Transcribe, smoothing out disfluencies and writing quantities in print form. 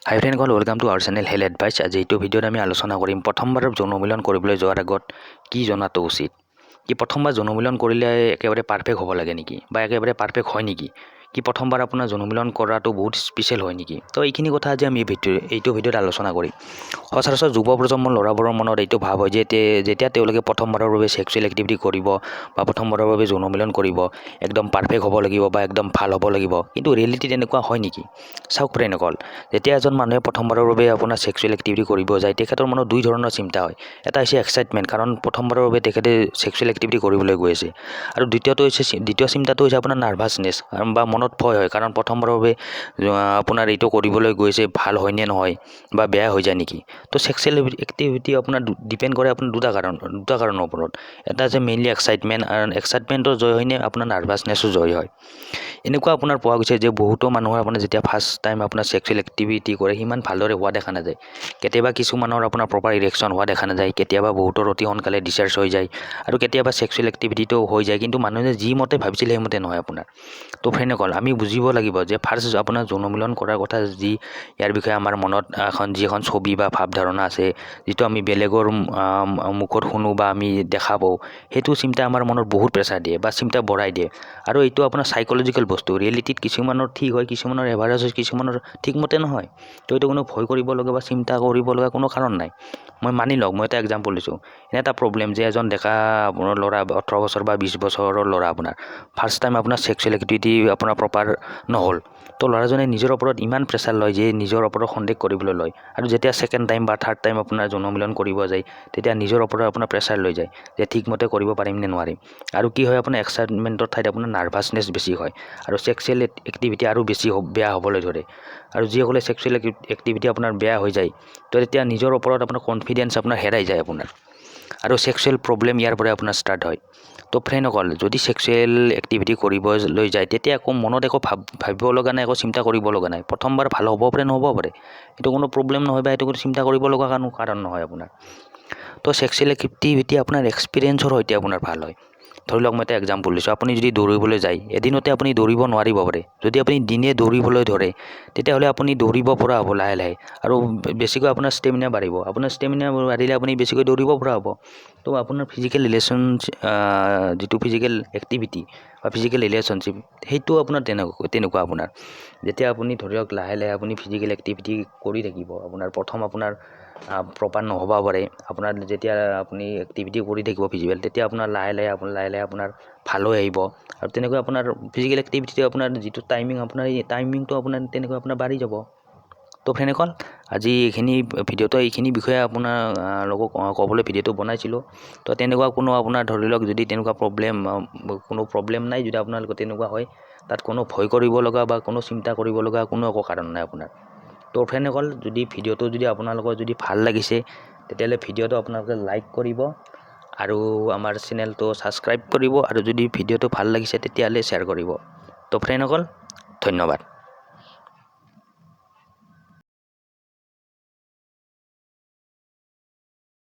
High ফ্ৰেণ্ডসকল, welcome to our channel Health Advice। আজি এইটো ভিডিঅ'ত আমি আলোচনা কৰিম প্ৰথমবাৰ যৌন মিলন কৰিবলৈ যোৱাৰ আগত কি জনাটো উচিত। কি প্ৰথমবাৰ যৌন মিলন কৰিলে একেবাৰে পাৰফেক্ট হ'ব লাগে নেকি বা একেবাৰে পাৰফেক্ট হয় নেকি? কি প্ৰথমবাৰ আপোনাৰ যৌন মিলন কৰাটো বহুত স্পেচিয়েল হয় নেকি? তো এইখিনি কথা আজি আমি এইটো ভিডিঅ'ত আলোচনা কৰিম। সচৰাচৰ যুৱ প্ৰজন্মৰ ল'ৰাবোৰৰ মনত এইটো ভাৱ হয় যে যেতিয়া তেওঁলোকে প্ৰথমবাৰৰ বাবে ছেক্সুৱেল এক্টিভিটি কৰিব বা প্ৰথমবাৰৰ বাবে যৌন মিলন কৰিব, একদম পাৰফেক্ট হ'ব লাগিব বা একদম ভাল হ'ব লাগিব। কিন্তু ৰিয়েলিটি তেনেকুৱা হয় নেকি? চাওক ফ্ৰেণ্ডসকল, যেতিয়া এজন মানুহে প্ৰথমবাৰৰ বাবে আপোনাৰ ছেক্সুৱেল এক্টিভিটি কৰিব যায়, তেখেতৰ মনত দুই ধৰণৰ চিন্তা হয়। এটা হৈছে এক্সাইটমেণ্ট, কাৰণ প্ৰথমবাৰৰ বাবে তেখেতে ছেক্সুৱেল এক্টিভিটি কৰিবলৈ গৈ আছে। আৰু দ্বিতীয় চিন্তাটো হৈছে আপোনাৰ নাৰ্ভাছনেছ বা মনত ভয় হয়, কাৰণ প্ৰথমবাৰৰ বাবে আপোনাৰ এইটো কৰিবলৈ গৈছে, ভাল হয়নে নহয় বা বেয়া হৈ যায় নেকি। তো ছেক্সুৱেল এক্টিভিটি আপোনাৰ ডিপেণ্ড কৰে আপোনাৰ দুটা কাৰণৰ ওপৰত। এটা হৈছে মেইনলি এক্সাইটমেণ্ট, আৰু এক্সাইটমেণ্টৰ জয় হয়নে আপোনাৰ নাৰ্ভাছনেছো জয় হয়। এনেকুৱা আপোনাৰ পোৱা গৈছে যে বহুতো মানুহৰ আপোনাৰ যেতিয়া ফাৰ্ষ্ট টাইম আপোনাৰ ছেক্সুৱেল এক্টিভিটি কৰে, সিমান ভালদৰে হোৱা দেখা নাযায়। কেতিয়াবা কিছুমানৰ আপোনাৰ প্ৰপাৰ ইৰেকশ্যন হোৱা দেখা নাযায়, কেতিয়াবা বহুতৰ অতি সোনকালে ডিচাৰ্জ হৈ যায় আৰু কেতিয়াবা ছেক্সুৱেল এক্টিভিটিটো হৈ যায়, কিন্তু মানুহে যি মতে ভাবিছিলে সেইমতে নহয় আপোনাৰ। তো ফ্ৰেণ্ডসকল, আমি বুজিব লাগিব যে ফাৰ্ষ্ট আপোনাৰ যৌন মিলন কৰাৰ কথা যি ইয়াৰ বিষয়ে আমাৰ মনত এখন যি এখন ছবি বা ভাৱ ধাৰণা আছে, যিটো আমি বেলেগৰ মুখত শুনো বা আমি দেখা পাওঁ, সেইটো চিন্তা আমাৰ মনত বহুত প্ৰেছাৰ দিয়ে বা চিন্তা বঢ়াই দিয়ে। আৰু এইটো আপোনাৰ চাইক'লজিকেল বস্তু। ৰিয়েলিটিত কিছুমানৰ ঠিক হয়, কিছুমানৰ এভাৰেজ হয়, কিছুমানৰ ঠিকমতে নহয়। তো এইটো কোনো ভয় কৰিব লগা বা চিন্তা কৰিব লগা কোনো কাৰণ নাই। মই মানি লওক, মই এটা এক্সাম্পল দিছোঁ। এনে এটা প্ৰব্লেম যে এজন ডেকা আপোনাৰ ল'ৰা, 18 বছৰ বা 20 বছৰৰ ল'ৰা, আপোনাৰ ফাৰ্ষ্ট টাইম আপোনাৰ ছেক্সুৱেল এক্টিভিটি আপোনাৰ প্ৰপাৰ নহ'ল। তো ল'ৰাজনে নিজৰ ওপৰত ইমান প্ৰেছাৰ লয় যে নিজৰ ওপৰত সন্দেহ কৰিবলৈ লয়। আৰু যেতিয়া ছেকেণ্ড টাইম বা থাৰ্ড টাইম আপোনাৰ যৌন মিলন কৰিব যায়, তেতিয়া নিজৰ ওপৰত আপোনাৰ প্ৰেছাৰ লৈ যায় যে ঠিকমতে কৰিব পাৰিম নে নোৱাৰিম। আৰু কি হয়, আপোনাৰ এক্সাইটমেণ্টৰ ঠাইত আপোনাৰ নাৰ্ভাছনেছ বেছি হয় আৰু ছেক্সুৱেল এক্টিভিটি আৰু বেছি বেয়া হ'বলৈ ধৰে। আৰু যিসকলে ছেক্সুৱেল এক্টিভিটি আপোনাৰ বেয়া হৈ যায়, তো তেতিয়া নিজৰ ওপৰত আপোনাৰ কনফিডেঞ্চ আপোনাৰ হেৰাই যায় আপোনাৰ আৰু ছেক্সুৱেল প্ৰব্লেম ইয়াৰ পৰাই আপোনাৰ ষ্টাৰ্ট হয়। তো ফ্ৰেণ্ডসকল, যদি ছেক্সুৱেল এক্টিভিটি কৰিবলৈ যায়, তেতিয়া একো মনত একো ভাবিব লগা নাই, একো চিন্তা কৰিব লগা নাই। প্ৰথমবাৰ ভাল হ'ব পাৰে, নহ'ব পাৰে, এইটো কোনো প্ৰব্লেম নহয় বা এইটো কোনো চিন্তা কৰিব লগা কোনো কাৰণ নহয় আপোনাৰ। তো ছেক্সুৱেল এক্টিভিটি আপোনাৰ এক্সপিৰিয়েঞ্চৰ সৈতে আপোনাৰ ভাল হয়। ধৰি লওক, মই এটা এক্সাম্পল দিছোঁ। আপুনি যদি দৌৰিবলৈ যায়, এদিনতে আপুনি দৌৰিব নোৱাৰিব পাৰে। যদি আপুনি দিনে দৌৰিবলৈ ধৰে, তেতিয়াহ'লে আপুনি দৌৰিব পৰা হ'ব লাহে লাহে আৰু বেছিকৈ আপোনাৰ ষ্টেমিনা বাঢ়িব। আপোনাৰ ষ্টেমিনা বাঢ়িলে আপুনি বেছিকৈ দৌৰিব পৰা হ'ব। তো আপোনাৰ ফিজিকেল ৰিলেশ্যন, যিটো ফিজিকেল এক্টিভিটি বা ফিজিকেল ৰিলেশ্যনশ্বিপ, সেইটো আপোনাৰ তেনেকুৱা আপোনাৰ। যেতিয়া আপুনি ধৰি লওক লাহে লাহে আপুনি ফিজিকেল এক্টিভিটি কৰি থাকিব, আপোনাৰ প্ৰথম আপোনাৰ প্ৰপাৰ নহ'ব পাৰে। আপোনাৰ যেতিয়া আপুনি এক্টিভিটি কৰি থাকিব ফিজিকেল, তেতিয়া আপোনাৰ লাহে লাহে আপোনাৰ লাহে লাহে আপোনাৰ ভাল হৈ আহিব। আৰু তেনেকৈ আপোনাৰ ফিজিকেল এক্টিভিটিটো আপোনাৰ যিটো টাইমিং, আপোনাৰ এই টাইমিংটো আপোনাৰ তেনেকৈ আপোনাৰ বাঢ়ি যাব। তো ফ্ৰেণ্ডসকল, আজি এইখিনি ভিডিঅ'টো এইখিনি বিষয়ে আপোনাৰ লগক ক'বলৈ ভিডিঅ'টো বনাইছিলোঁ। তো তেনেকুৱা কোনো আপোনাৰ ধৰি লওক যদি তেনেকুৱা প্ৰব্লেম, কোনো প্ৰব্লেম নাই। যদি আপোনালোকৰ তেনেকুৱা হয়, তাত কোনো ভয় কৰিব লগা বা কোনো চিন্তা কৰিব লগা কোনো একো কাৰণ নাই আপোনাৰ। তো ফ্ৰেণ্ডসকল, যদি ভিডিঅ'টো যদি আপোনালোকৰ যদি ভাল লাগিছে, তেতিয়াহ'লে ভিডিঅ'টো আপোনালোকে লাইক কৰিব আৰু আমাৰ চেনেলটো ছাবস্ক্ৰাইব কৰিব আৰু যদি ভিডিঅ'টো ভাল লাগিছে, তেতিয়াহ'লে শ্বেয়াৰ কৰিব। তো ফ্ৰেণ্ডসকল, ধন্যবাদ।